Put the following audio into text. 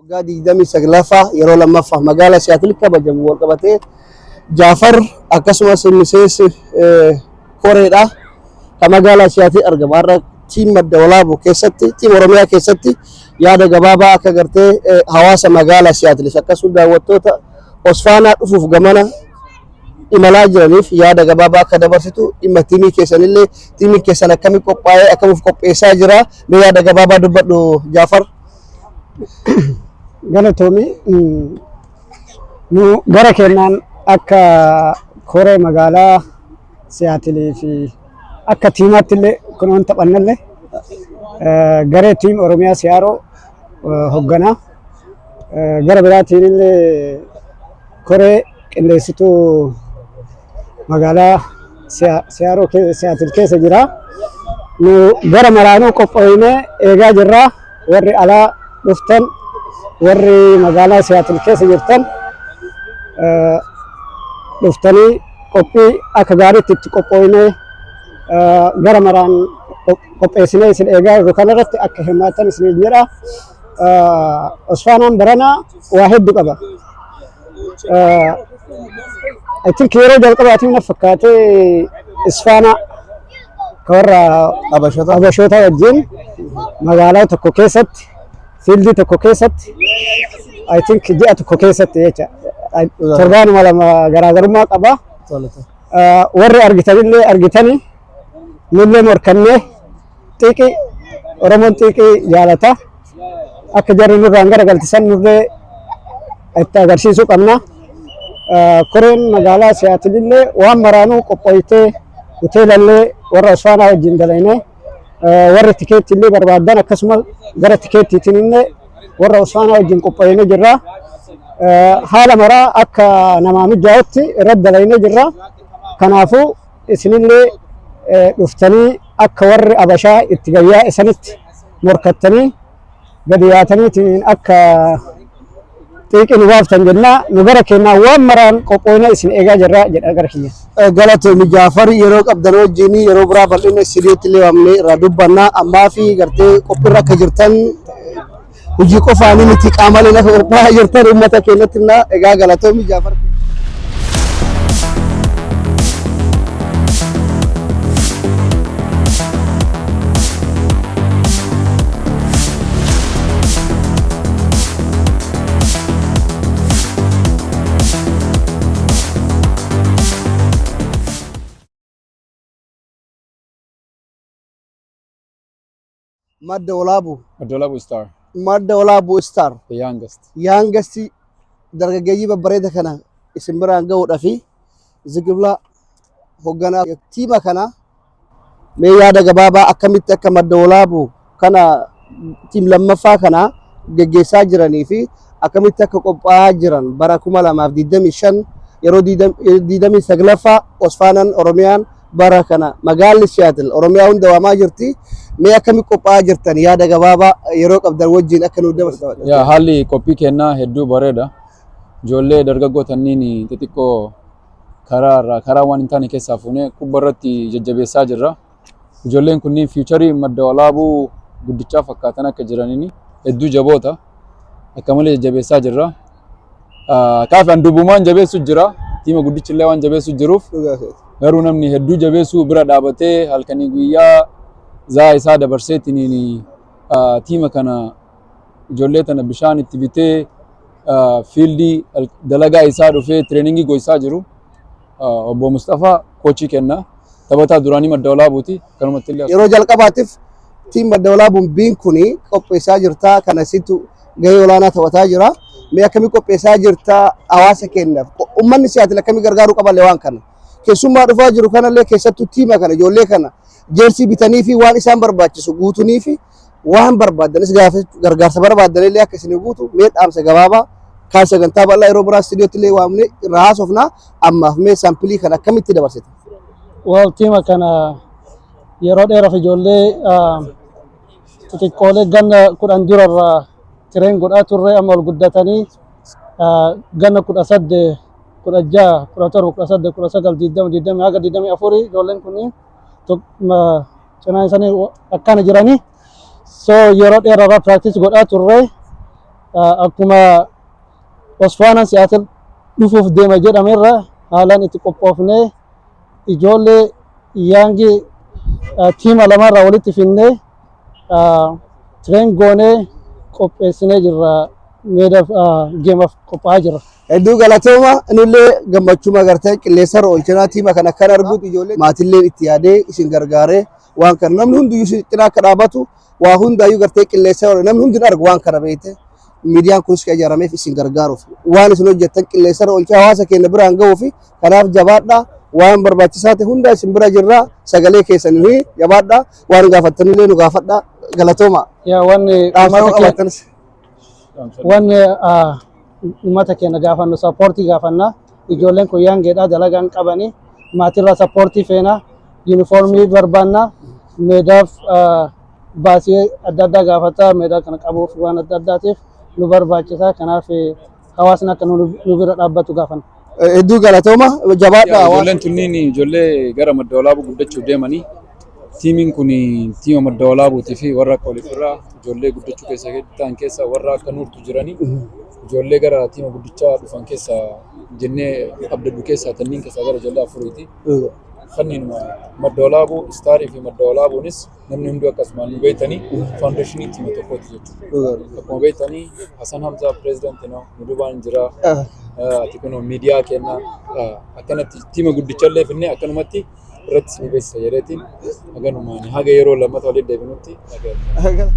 Waggaa 29ffaa yeroo lammaffaaf magaalaa Siyaatilitti kabajamu wal qabatee Jaafar akkasumas miseensi koreedha kan magaalaa Siyaatil argama. Har'a team Madda Walaabuu keessatti, team Oromiyaa keessatti yaada gabaabaa akka gartee hawaasa magaalaa Siyaatilis akkasumas daawwattoota Osfaanaa dhufuuf gamana imalaa jiraniif yaada gabaabaa akka dabarsitu, dhimma tiimii keessanillee, tiimiin keessan akkamii qophaa'ee akkamuuf qopheessaa jira, mee yaada gabaabaa dubbadhu, Jaafar. Galatoomi. Nu gara kennaan akka koree magaalaa Siyaatilii fi akka tiimaatti illee kunuun taphannallee garee team Oromiyaa Siyaaroo hoogganaa, gara biraatiin illee koree qindeessituu magaalaa Siyaaroo Siyaatil keessa jira. Nu gara maraanuu qophoofnee eegaa jirra. Warri alaa dhuftan, warri magaalaa Siyaatil keessa jirtan, dhuftanii qophii akka gaariitti itti qophoofnee gara maraan qopheessinee isin eegaa jirru kanarratti akka hirmaattan isiniin jedha. Osfaanaan baranaa waa hedduu qaba. I think yeroo jalqabaatiin na fakkaatee Isfaanaa ka warra Abashoota. Abashoota wajjin magaalaa tokko keessatti, field tokko keessatti, I think ji'a tokko keessatti jecha, torbaanuma 2 garaagarummaa qaba. Warri argitanillee argitanii, nullee morkannee xiiqii, Oromoon xiiqii jaalata, akka jarri nurraan garagaltisan nurree itti agarsiisuu qabna. Koreen magaalaa Siyaatilillee waan maraanuu qophooytee, hoteelallee warra Osfaanaa wajjin dalaynee, warri tikeettiillee barbaadan akkasuma gara tikeettiitiin illee warra Osfaanaa wajjin qophooynee jirra. Haala maraa akka namaa mijaa'utti irratti dalaynee jirra. Kanaafuu isinillee dhuftanii akka warri Abashaa itti gayyaa isanitti morkattanii gadi yaataniitiin akka xiiqii nu baaftan jennaa, nu gara kennaa waan maraan qophoofnee isin eegaa jirra jedha gara kiyya. Galatoomi Jaafar, yeroo qabdan wajjin yeroo biraa bal'ina istiidiyootti illee waamnee irraa dubbanna. Ammaa fi gartee qophiirra akka jirtan, hojii qofaanii miti, qaamaleen akka qophaa'aa jirtan uummata keenyatti himna. Egaa galatoomi, Jaafar. Madda Walaabuu. Madda Walaabuu Star. Madda Walaabuu Star. The youngest. Youngest dargaggeeyyii babbareeda kana isin biraan ga'uudhaa fi Zigiblaa hoogganaa tiima kana, mee yaada gabaabaa akkamitti akka Madda Walaabuu kana team lammaffaa kana geggeessaa jiranii fi akkamitti akka qophaa'aa jiran, bara 2025 yeroo 29ffaa Osfaanaan Oromiyaan bara kana magaalli Siyaatil Oromiyaa hunda waamaa jirti. Mee akkamitti qophaa'aa jirtan, yaada gabaabaa yeroo qabdan wajjin akka nuuf dabarsitan. Yaa, haalli qophii kennaa hedduu bareeda. Ijoollee dargaggoo tanniin xixiqqoo karaa irraa, karaa waan hin taane keessaa fuunee kubba irratti jajjabeessaa jirra. Ijoolleen kunniin future Madda Walaabuu guddichaa fakkaatan akka jiraniin hedduu jaboota. Akka malee jajjabeessaa jirra. Kaafi an dubumaan jabeessu jira. Tiima guddichi illee waan jabeessu jiruuf garuu namni hedduu jabeessuu bira dhaabatee halkanii guyyaa zaa isaa dabarseetiniin tiima kana, ijoollee tana bishaan itti bitee, field dalagaa isaa dhufee training goisaa jiru. Obbo Mustafaa coach kenna. Taphataa duraanii Madda Walaabuuti. Kanumatti illee Yeroo jalqabaatiif team Madda Walaabuun biin kuni qopheessaa jirta. Kana situ gahee olaanaa taphataa jira. Mee akkamii qopheessaa jirta hawaasa keenyaaf? Uummanni Siyaatil akkamii gargaaruu qaballee waan kana? Keessummaa dhufaa jiru kanallee, keessattuu tiima kana, ijoollee kana jersey bitanii fi waan isaan barbaachisu guutunii fi waan barbaadanis gargaarsa barbaadanillee akka isin guutu, mee dhaamsa gabaabaa kaan sagantaa bal'aa yeroo biraa istiidiyootti illee waamnee irraa haasofnaa, ammaaf mee sample kana akkamitti dabarsite? Well, tiima kana yeroo dheeraaf ijoollee xixiqqoolee ganna 10 durarraa train godhaa turre, amma ol guddatanii ganna 18, 16, 17, 18, 19, 20, 20 haga 24 ijoolleen kunniin cinaa isaanii akkana jiranii. So yeroo dheeraarraa practice godhaa turre. Akkuma Osfaanaan Siyaatil dhufuuf deema jedhamerra haalaan itti qophoofnee ijoollee young tiima lamarraa walitti finnee train goonee qopheessinee jirra. Meedaaf geemaaf qophaa'aa jirra. Hedduu galatooma. Nullee gammachuu agartee qilleensarra oolchanaa tiima kana akkan arguutu ijoollee maatillee itti yaadee isin gargaaree waan kana namni hundiyyuu isin cinaa akka dhaabatu waa hundaayyuu gartee qilleensa oole namni hundi argu waan kana beekte. Miidiyaan kunis kan ijaarameef isin gargaaruuf, waan isin hojjettan qilleensarra oolchaa hawaasa keenya biraan ga'uu fi kanaaf jabaadhaa. Waan barbaachisaa ta'e hundaa isin bira jirra. Sagalee keessanii jabaadhaa. Waan gaafattanillee nu gaafadhaa. Galatooma. Yaa wanni dhaamsa uummata keenya qabaatanis. Wanni uummata keenya gaafannu support gaafanna. Ijoolleen kun youngeedha, dalagaan qabani, maatirraa support feena, yuunifoormii barbaanna, meedaaf baasii adda addaa gaafata. Meedaa kana qabuuf waan adda addaatiif nu barbaachisa. Kanaaf hawaasni akka nu bira dhaabbatu gaafanna. Hedduu galatooma, jabaadhaa. Ijoolleen tunniin ijoollee gara Madda Walaabuu guddachuuf deemanii. Tiimiin kun tiima Madda Walaabuutii fi warra akka Olifirraa ijoollee guddachuu keessa ta'an keessa warra akka Nuurtu jiranii ijoollee gara tiima guddichaa dhufan keessa jennee abdaddu keessaa tanniin keessaa gara ijoollee afuriiti. Kanneen Madda Walaabuu Istaarii fi Madda Walaabuunis namni hunduu akkasumaan nu beektanii foundationii tiima tokkooti jechuudha. Akkuma beektanii Hasan Hamzaa pireezidantii nu duubaan jira. Ati kun miidiyaa kenna akkanatti tiima guddichallee finnee akkanumatti irratti ni beeksisa jedheetiin haganumaan haga yeroo lammata walitti deebinutti nagaa.